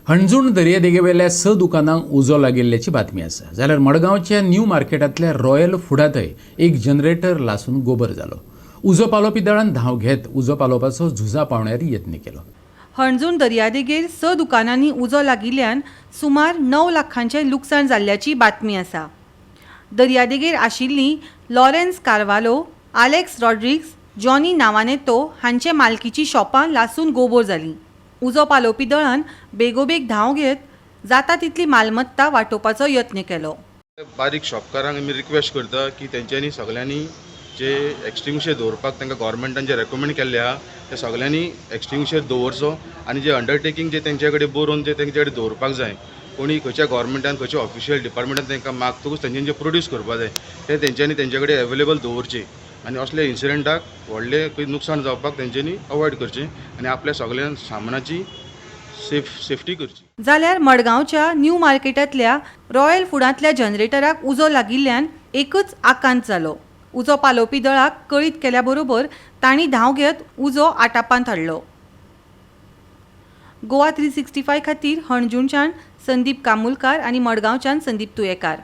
हणजूण दर्यादेगेवेल्या स दुकानांक उजो लागिल्ल्याची बातमी आसा, जाल्यार मडगांवच्या न्यू मार्केटांतल्या रॉयल फुडांतय एक जनरेटर लासून गोबर जालो. उजो पालोवपी दळान धांव घेत उजो पालोवपाचो झुजा पावण्यार यत्न केलो. हणजूण दर्यादेगेर स दुकानांनी उजो लागिल्ल्यान सुमार 9 लाखांचें लुकसाण जाल्ल्याची बातमी आसा. दर्यादेगेर आशिल्लीं लॉरेन्स कार्वालो, आलेक्स रॉड्रिग्स, जॉनी नावानेतो हांचे मालकीचीं शॉपां लासून गोबोर जालीं. उजो पालोवपी दळान बेगोबेग धांव घेत जाता तितली मालमत्ता वाटोवपाचो यत्न केलो. बारीक शॉपकारांक आमी रिक्वेस्ट करता की तेंच्यांनी सगल्यांनी जे एक्सटिंग्विशर दवरपाक तांकां गव्हर्मेंटान जे रेकमेंड केल्ले आहा, ते सगल्यांनी एक्सटिंग्विशर दवरचो आनी जे अंडरटेकींग जे तेंचे कडेन बरोवन जे तेंचे कडेन दवरपाक जाय, कोणी खंयच्या गव्हर्मेंटान, खंयच्या ऑफिशियल डिपार्टमेंटान तांकां मागतकूच तेंच्यांनी जे प्रोड्यूस करपाक जाय, ते तेंच्यांनी तेंचे कडेन एवेलेबल दवरचे आनी असले इन्सिडंटाक व्हडले खंय नुकसाण जावपाक तेंच्यांनी अवॉयड करचें आनी आपल्या सगल्या सामानाची सेफ्टी करची. जाल्यार मडगांवच्या न्यू मार्केटांतल्या रॉयल फुडांतल्या जनरेटराक उजो लागिल्ल्यान एकच आकांत जालो. उजो पालोवपी दळाक कळीत केल्या बरोबर तांणी धांव घेत उजो आटापांत हाडलो. गोवा 365 खातीर हणजूणच्यान संदीप कामुलकार आनी मडगांवच्यान संदीप तुयेकार.